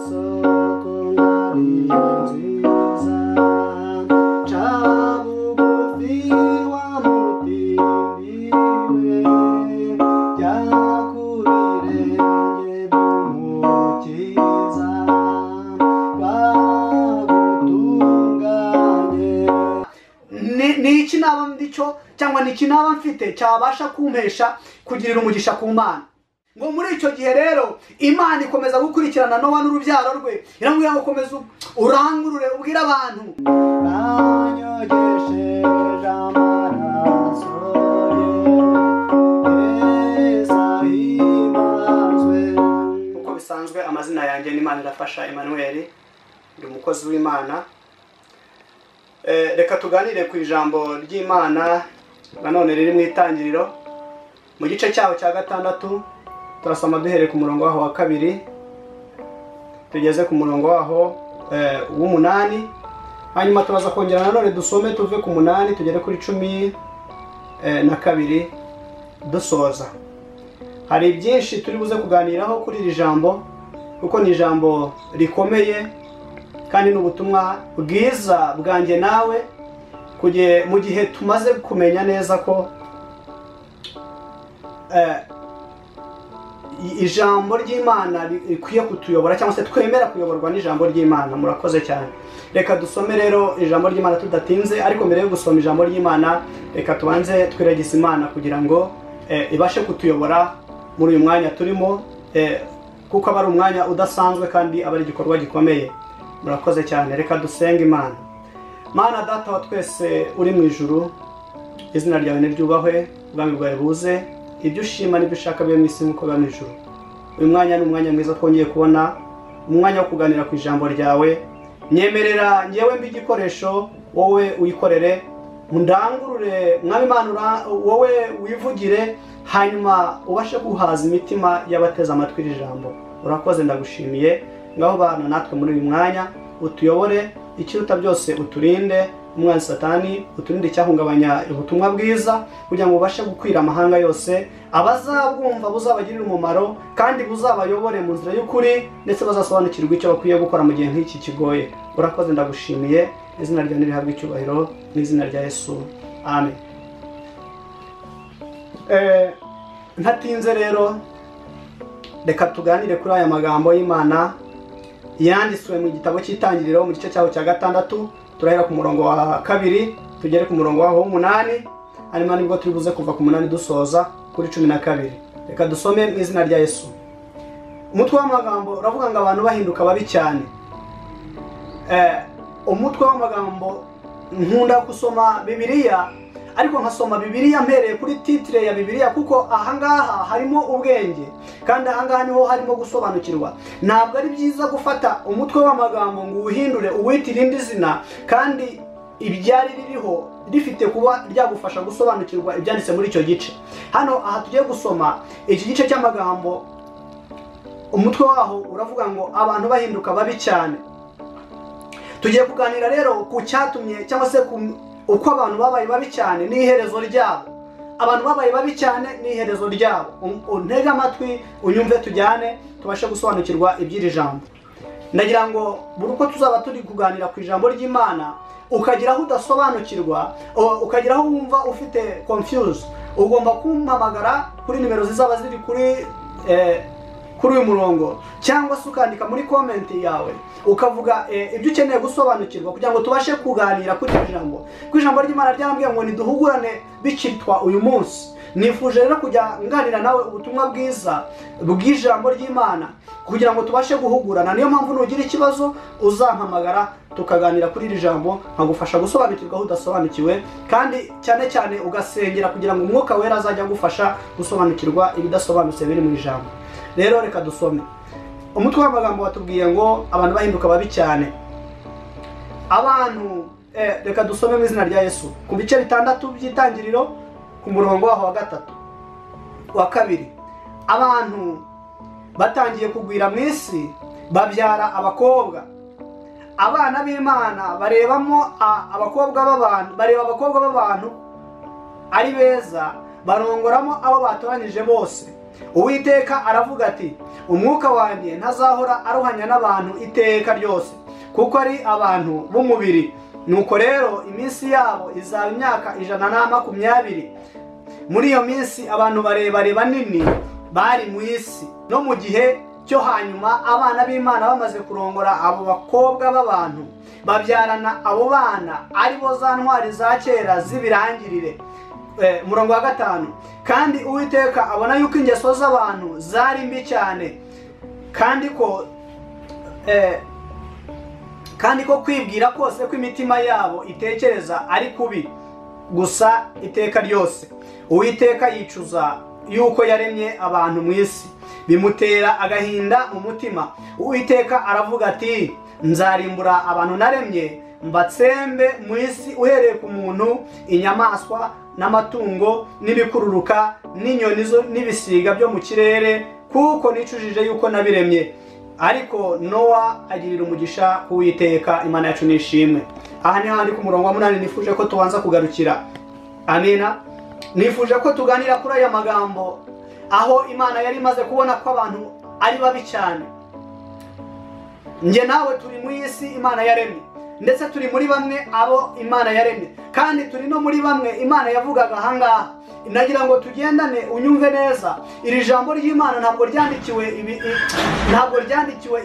Soko ngari nziza, ca bugufi wa mutimbiwe, jya ku birenge by'Umukiza, bagutunganye. Ni iki naba ndicyo cyangwa ni iki naba mfite cyabasha kumpesha kugirira umugisha ku Mana? Ngo muri icyo gihe rero Imana ikomeza gukurikirana Nowa n'urubyaro rwe, iramubwira ngo komeza urangurure ubwire abantu. Banyogesheje amaraso ye, Yesu ahimbazwe. Uko bisanzwe amazina yanjye ni Manirafasha Emmanuel, ndi umukozi w'Imana. Reka tuganire ku ijambo ry'Imana nanone riri mu Itangiriro mu gice cyaho cya 6. Turasoma duhereye ku murongo waho wa 2 tugeze ku murongo waho w'8, hanyuma turaza kongera nanone dusome tuve ku 8 tugere kuri 12 dusoza. Hari byinshi turi buze kuganiraho kuri iri jambo, kuko ni ijambo rikomeye kandi n'ubutumwa bwiza bwanjye nawe mu gihe tumaze kumenya neza ko ijambo ry'Imana rikwiye kutuyobora cyangwa se twemera kuyoborwa n'ijambo ry'Imana. Murakoze cyane. Reka dusome rero ijambo ry'Imana tudatinze, ariko mbere yo gusoma ijambo ry'Imana reka tubanze twiragize Imana kugira ngo ibashe kutuyobora muri uyu mwanya turimo, kuko aba ari umwanya udasanzwe kandi aba ari igikorwa gikomeye. Murakoze cyane. Reka dusenge Imana. Mana Data wa twese uri mu ijuru, izina ryawe niryubahwe, ubwami bwawe buze, ibyo ushima n'ibyo ushaka bibe mu isi nk'uko biba mu ijuru. Uyu mwanya ni umwanya mwiza twongeye kubona, umwanya wo kuganira ku ijambo ryawe. Nyemerera ngewe mbe igikoresho, wowe uyikorere, ndangurure Mwami Imana, wowe wivugire, hanyuma ubashe guhaza imitima y'abateze amatwi iri jambo. Urakoze, ndagushimiye. Ngaho bana natwe muri uyu mwanya, utuyobore, ikiruta byose uturinde umwanzi Satani, uturinde icyahungabanya ubutumwa bwiza, kugira ngo ubashe gukwira amahanga yose, abazabwumva buzabagirire umumaro kandi buzabayobore mu nzira y'ukuri, ndetse bazasobanukirwe icyo bakwiye gukora mu gihe nk'iki kigoye. Urakoze, ndagushimiye. Izina ryawe nirihabwe icyubahiro, mu izina rya Yesu, amen. Ntatinze rero reka tuganire kuri aya magambo y'Imana yanditswe mu gitabo cy'Itangiriro mu gice cyaho cya 6. Turahera ku murongo wa 2 tugere ku murongo waho w'8, hanyuma nibwo turi buze kuva ku 8 dusoza kuri 12. Reka dusome mu izina rya Yesu. Umutwe w'amagambo uravuga ngo abantu bahinduka babi cyane. Umutwe w'amagambo, nkunda gusoma Bibiliya, ariko nkasoma Bibiliya mpereye kuri titre ya Bibiliya, kuko ahangaha harimo ubwenge kandi ahangaha niho harimo gusobanukirwa. Ntabwo ari byiza gufata umutwe w'amagambo ngo uwuhindure uwite irindi zina, kandi ibyari ririho rifite kuba ryagufasha gusobanukirwa ibyanditse muri icyo gice. Hano aha tugiye gusoma iki gice cy'amagambo, umutwe waho uravuga ngo abantu bahinduka babi cyane. Tugiye kuganira rero ku cyatumye cyangwa se uko abantu babaye babi cyane n'iherezo ryabo. Abantu babaye babi cyane n'iherezo ryabo. Untege amatwi unyumve, tujyane tubashe gusobanukirwa iby'iri jambo. Ndagira ngo buri uko tuzaba turi kuganira ku ijambo ry'Imana, ukagira aho udasobanukirwa, ukagira aho wumva ufite confuse, ugomba kumpamagara kuri nimero zizaba ziri kuri uyu murongo, cyangwa se ukandika muri comment yawe ukavuga ibyo ukeneye gusobanukirwa kugira ngo tubashe kuganira kuri iri jambo. Ku ijambo ry'Imana ryarambwiye ngo niduhugurane bikitwa uyu munsi. Nifuje rero kujya nganira nawe ubutumwa bwiza bw'ijambo ry'Imana kugira ngo tubashe guhugurana. Niyo mpamvu nugira ikibazo uzampamagara tukaganira kuri iri jambo, nkagufasha gusobanukirwa aho udasobanukiwe, kandi cyane cyane ugasengera kugira ngo Umwuka Wera azajya agufasha gusobanukirwa ibidasobanutse biri mu ijambo. Rero reka dusome. Umutwe w'amagambo watubwiye ngo abantu bahinduka babi cyane. Abantu reka dusome mu izina rya Yesu ku bice 6 by'Itangiriro ku murongo waho wa 3 wa 2. Abantu batangiye kugwira mu isi, babyara abakobwa. Abana b'Imana barebamo abakobwa b'abantu, bareba abakobwa b'abantu ari beza, barongoramo abo batoranyije bose. Uwiteka aravuga ati umwuka wanjye ntazahora aruhanya n'abantu iteka ryose, kuko ari abantu b'umubiri. Nuko rero iminsi yabo izaba imyaka 120. Muri iyo minsi abantu barebare banini bari mu isi. No mu gihe cyo hanyuma abana b'Imana bamaze kurongora abo bakobwa b'abantu, babyarana abo bana ari bo za ntwari za kera z'ibirangirire. Umurongo wa 5, kandi Uwiteka abona yuko ingeso z'abantu zari mbi cyane, kandi ko kwibwira kose kw'imitima yabo itekereza ari kubi gusa iteka ryose. Uwiteka yicuza yuko yaremye abantu mu isi, bimutera agahinda mu mutima. Uwiteka aravuga ati nzarimbura abantu naremye, mbatsembe mu isi, uhereye ku muntu, inyamaswa n'amatungo n'ibikururuka n'inyoni n'ibisiga byo mu kirere, kuko nicujije yuko nabiremye. Ariko Nowa agirira umugisha Uwiteka. Imana yacu nishimwe. Aha ni handi ku murongo wa 8 nifuje ko tubanza kugarukira. Amina. Nifuje ko tuganira kuri aya magambo, aho Imana yari imaze kubona ko abantu ari babi cyane. Nge nawe turi mu isi Imana yaremye, ndetse turi muri bamwe abo Imana yaremye, kandi turi no muri bamwe Imana yavugaga ahangaha. Nagira ngo tugendane unyumve neza. Iri jambo ry'Imana ntabwo ryandikiwe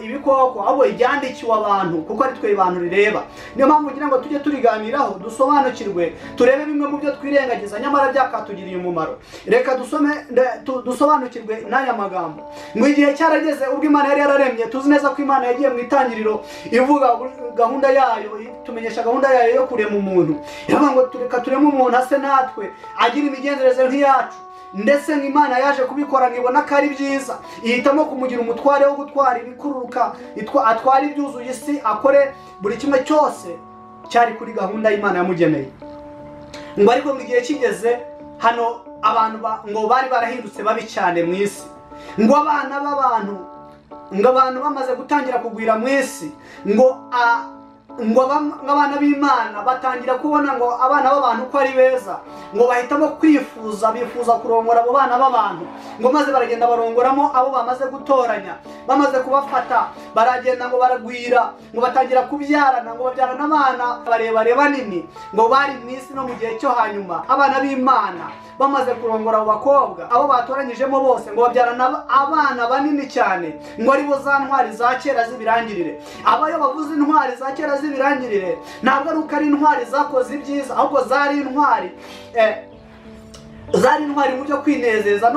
ibikoko, ahubwo ryandikiwe abantu, kuko ari twe abantu rireba. Niyo mpamvu ngira ngo tujye turiganiraho, dusobanukirwe, turebe bimwe mu byo twirengagiza nyamara byakatugiriye umumaro. Reka dusome, dusobanukirwe n'aya magambo. Ngo igihe cyarageze ubwo Imana yari yararemye, tuzi neza ko Imana yagiye mu itangiriro ivuga gahunda yayo, tumenyesha gahunda yayo yo kurema umuntu. Iravuga ngo reka tureme umuntu ase natwe, agira imigenzereze nk'iyacu. Ndetse nk'Imana yaje kubikora nkibona ko ari byiza, ihitamo kumugira umutware wo gutwara ibikururuka, atwara ibyuzuye isi, akore buri kimwe cyose cyari kuri gahunda y'Imana yamugeneye. Ngo ariko mu gihe kigeze hano abantu ngo bari barahindutse babi cyane mu isi, ngo abana b'abantu, ngo abantu bamaze gutangira kugwira mu isi, ngo abana b'Imana batangira kubona ngo abana b'abantu ko ari beza, ngo bahitamo kwifuza, bifuza kurongora abo bana b'abantu, ngo maze baragenda barongoramo abo bamaze gutoranya. Bamaze kubafata baragenda ngo baragwira, ngo batangira kubyarana, ngo babyarana abana barebare banini, ngo bari mu isi no mu gihe cyo hanyuma. Abana b'Imana bamaze kurongora abo bakobwa, abo batoranyijemo bose, ngo babyarana abana banini cyane, ngo ari bo za ntwari za kera z'ibirangirire. Abayo bavuze intwari za kera z'ibirangirire, ntabwo ari uko ari intwari zakoze ibyiza, ahubwo zari intwari mu byo kwinezeza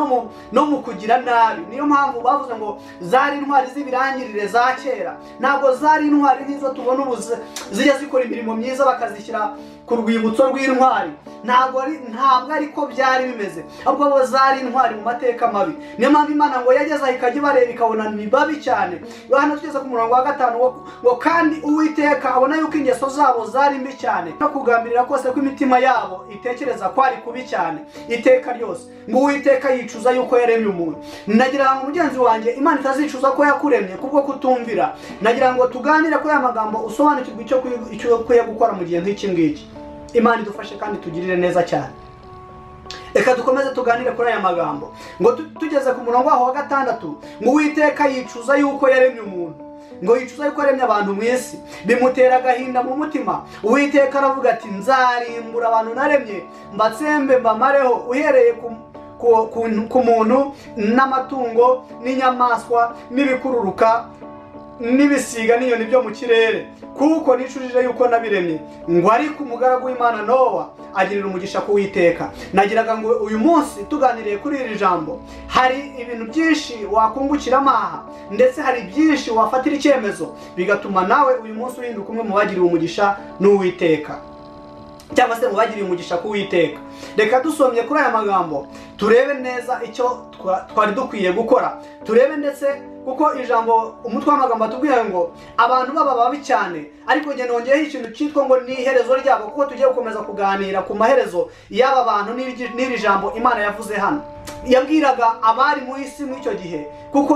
no mu kugira nabi. Niyo mpamvu bavuze ngo zari intwari z'ibirangirire za kera. Ntabwo zari intwari nk'izo tubona ubu zijya zikora imirimo myiza bakazishyira ku rwibutso rw'intwari. Ntabwo ariko byari bimeze, ahubwo bo zari intwari mu mateka mabi. Niyo mpamvu Imana ngo yageze aho ikajya ibareba ikabona ni babi cyane. Hano tugeze ku murongo wa 5 ngo kandi Uwiteka abona yuko ingeso zabo zari mbi cyane, no kugambirira kose kw'imitima yabo itekereza ko ari kubi cyane iteka ryose. Ngo Uwiteka yicuza yuko yaremye umuntu. Nagira ngo mugenzi wanjye, Imana itazicuza ko yakuremye kubwo kutumvira. Nagira ngo tuganire kuri aya magambo, usobanukirwe icyo ukwiye gukora mu gihe nk'iki ngiki. Imana idufashe kandi tugirire neza cyane. Reka dukomeze tuganire kuri aya magambo. Ngo tugeze ku murongo waho wa 6, ngo Uwiteka yicuza yuko yaremye umuntu, ngo yicuza yuko yaremye abantu mu isi, bimutera agahinda mu mutima. Uwiteka aravuga ati nzarimbura abantu naremye, mbatsembe mbamareho, uhereye ku muntu n'amatungo n'inyamaswa n'ibikururuka n'ibisiga n'inyoni byo mu kirere, kuko nicujije yuko nabiremye. Ngo ariko umugaragu w'Imana Nowa agirira umugisha ku Uwiteka. Nagiraga ngo uyu munsi tuganiriye kuri iri jambo, hari ibintu byinshi wakungukiramo aha, ndetse hari byinshi wafatira icyemezo bigatuma nawe uyu munsi uhinduka umwe mu bagiriwe umugisha n'Uwiteka, cyangwa se mu bagiriye umugisha ku Uwiteka. Reka dusomye kuri aya magambo turebe neza icyo twari dukwiye gukora, turebe ndetse kuko ijambo umutwe w'amagambo atubwiye ngo abantu baba babi cyane, ariko nge nongeyeho ikintu cyitwa ngo ni iherezo ryabo, kuko tugiye gukomeza kuganira ku maherezo y'aba bantu n'iri jambo Imana yavuze hano. Yabwiraga abari mu isi muri icyo gihe, kuko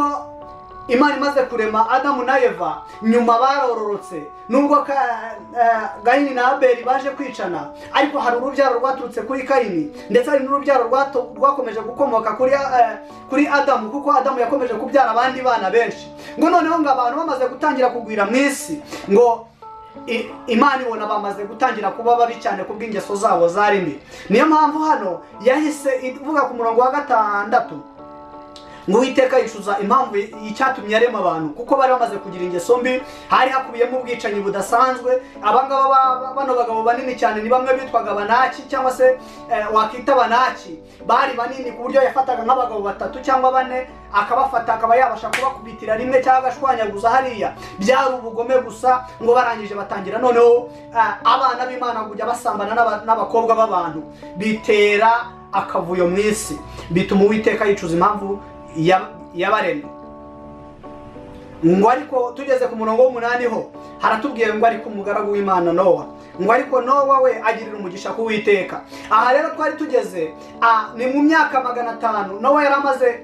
Imana imaze kurema Adamu na Eva, nyuma barororotse. Nubwo Kayini na Abeli baje kwicana, ariko hari urubyaro rwaturutse kuri Kayini, ndetse hari n'urubyaro rwakomeje gukomoka kuri Adamu, kuko Adamu yakomeje kubyara abandi bana benshi. Ngo noneho ngo abantu bamaze gutangira kugwira mu isi, ngo Imana ibona bamaze gutangira kuba babi cyane kubw'ingeso zabo zari mbi. Niyo mpamvu hano yahise ivuga ku murongo wa 6 ngo Uwiteka yicuza impamvu icyatumye arema abantu, kuko bari bamaze kugira ingeso mbi. Hari hakubiyemo ubwicanyi budasanzwe. Abangaba bano bagabo banini cyane ni bamwe bitwaga Banaki, cyangwa se wakita Banaki. Bari banini ku buryo yafataga nk'abagabo 3 cyangwa 4 akabafata, akaba yabasha kubakubitira rimwe cyangwa agashwanyaguza hariya. Byari ubugome gusa. Ngo barangije batangira noneho abana b'Imana kujya basambana n'abakobwa b'abantu, bitera akavuyo mu isi, bituma Uwiteka yicuza impamvu yabaremye. Ngo ariko tugeze ku murongo w'8 ho haratubwiye ngo ariko umugaragu w'Imana Nowa, ngo ariko Nowa we agirira umugisha ku Uwiteka. Aha rero twari tugeze ni mu myaka 500. Nowa yari amaze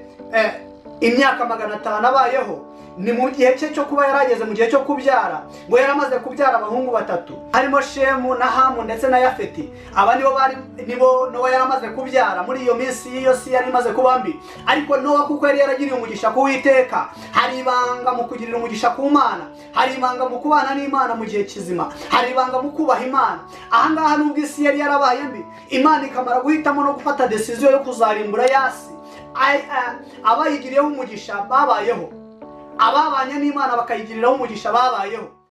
imyaka 500 abayeho. Ni mu gihe cye cyo kuba yarageze mu gihe cyo kubyara. Ngo yari amaze kubyara abahungu 3, harimo Shemu na Hamu ndetse na Yafeti. Aba nibo bari nibo Nowa yari amaze kubyara muri iyo minsi y'iyo si yari imaze kuba mbi. Ariko Nowa kuko yari yaragiriye umugisha ku Uwiteka, hari ibanga mu kugirira umugisha ku Mana, hari ibanga mu kubana n'Imana mu gihe kizima, hari ibanga mu kubaha Imana. Aha ngaha nubwo isi yari yarabaye mbi, Imana ikamara guhitamo no gufata decision yo kuzarimbura yasi, abayigiriyeho umugisha babayeho, ababanye n'Imana bakayigiriraho umugisha babayeho.